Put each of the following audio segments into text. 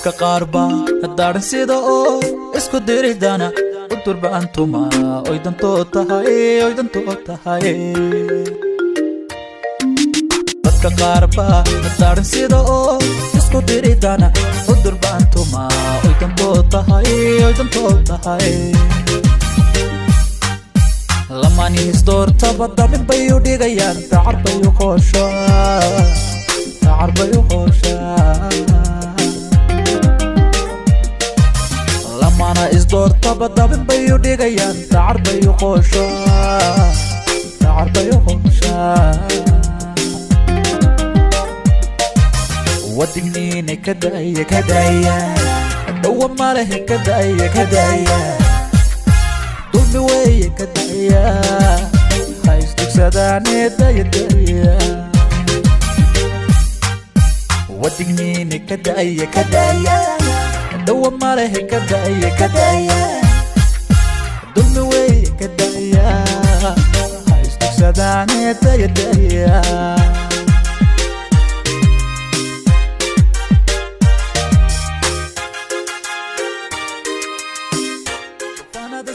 Dadka qaar baa daarin sida oo isku diridana u durbaantuma oy dantoo tahay, oy dantoo tahay. Dadka qaar baa daarin sida oo isku diridana u durbaantuma oy dantoo tahay, oy dantoo tahay. Lamaanihiis doortaba dabin bay u dhigayaan, dacar bay u qooshaa, dacar bay u qooshaa. Lamana isdoortaba dabin bay u dhigayaan, dacar bay u qooshaa, dacar bay u qooshaa. Wadigniine ka daaya, ka daaya, dhowa malehe, ka daaya, ka daaya, dulmi weeye, ka daaya, ha isdugsadaane, daya daya. Wadigniine ka daaya, ka daaya, dhowa malehe, ka daaya, ka daaya, dulmi weeye, ka daaya, ha isdugsadaane, daya daya.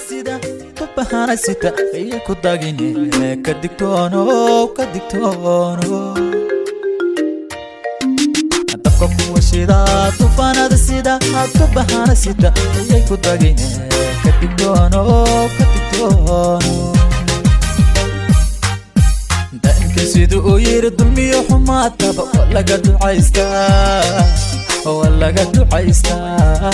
Sida tubahana sita iyo ku dagine, ka digtoono, ka digtoono. Dabka kuwa shida tufaanada sida tubahana sita ayay ku dagine, ka digtoono, ka digtoono. Daa'imka siduu uu yiri, dulmiyo xumaataba waa laga ducaystaa, waa laga ducaystaa.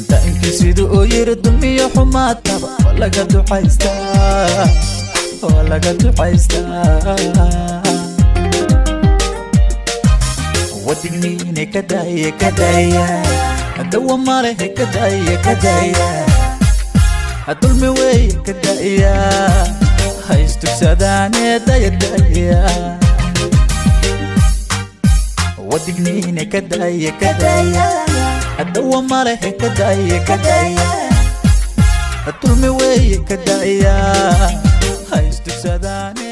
Daa'imkii siduu uu yiri, dulmiyo xumaataba waa laga ducaystaa, waa laga ducaystaa. Wadigniine ka daaya, ka daaya, dawa malehe, ka daaya, ka daaya, dulmi weeye, ka daaya, ha istugsadaane, daya daya. Wadigniine ka daaya, ka daaya, dawa malehe, ka daaya, ka daaya, dulmi weeye, ka daaya, ha istugsadaane.